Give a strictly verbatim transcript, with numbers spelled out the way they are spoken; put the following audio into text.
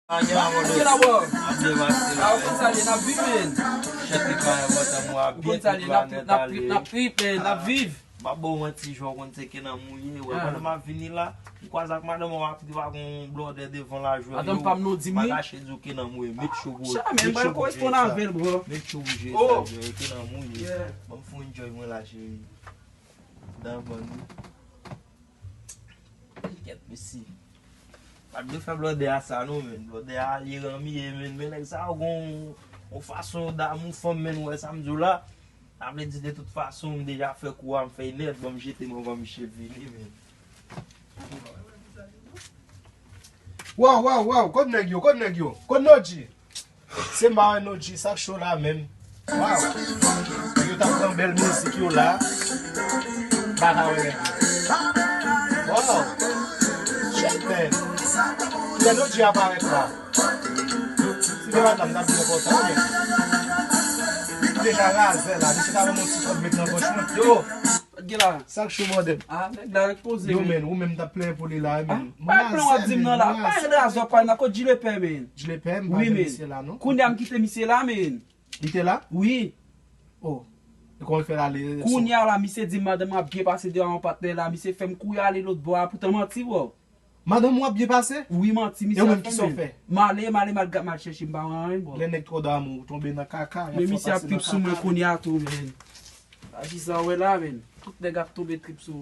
Gen la, bro. Ap devase la. Ah, ou konn sa l ye, n ap viv, men. Chèk li pa enpòtan, mwen ap byen trip la, nèt ale. N ap trip, men, n ap viv. M ap ba w manti, jan w konn se Kenanm ou ye. Wè, pandan m ap vini la, m kwaze ak madanm mwen, m ap di w gon blòdè devan lajwè yo. Madanm pa m non, di m wi. M pa kache di w Kenanm ou ye. Met cho pou, met cho pou jere sa. Met cho pou jere sa, Kenanm ou ye. Ban m fè yon enjoy mwen la, cheri. Dan ban nou. Kèt, mesi. Pa t dwe fè blòdè a sa non, men. Blòdè a li ranm ye, men. Men nèg sa yo gon yon fason damou fanm, men, ou wè sa m di w la. Sa vle di de tout fason, m deja fè kou a, m fè nèt, ban m jete m anvan misye vini, men. Waw, waw, waw, kot nèg yo, kot nèg yo, kot Nodji? Se m pa wè Nodji, sa k cho la menm. Waw. Yo t ap pran bèl mizik yo la. M pa ka wè nèg yo. Waw. Shit, man. Kilè Nodji aparèt la? Si te pa t la, m t ap byen kontan, men. Li deja razè la. Misye ta ban m yon ti kòb met nan pòch mwen. Yo! Sa k gen la? Sa k cho, bòdèm? Ah, nèg la repoze, men. Yo, men, ou menm t ap plenyen pou li la, men. Ah, pa plenyen w ap di m nan la. Pa gen razè w ap pale nan kot Djilepè, men. Djilepè, m pa gen misye la, non. Kounye a m kite misye la, men. Li te la? Wi. Oh. E kòman l fè l ale? Kounye a la, misye di m madanm mwen ap byen pase deyò a yon patnè la. Misye fè m kouri ale lòt bò a, poutan manti, bro. Madanm ou ap byen pase? Wi, manti, misye ap fè, men. E ou menm, kisa w fè? M ale, m ale, m al, m al chèche, m pa wè anyen, bro. Lè nèg twò damou, ou tonbe nan kaka, y ap fè w pase nan kaka. Men misye ap trip sou mwen kounye a tou, men. A kisa w wè la, men? Tout nèg ap tonbe trip sou ou.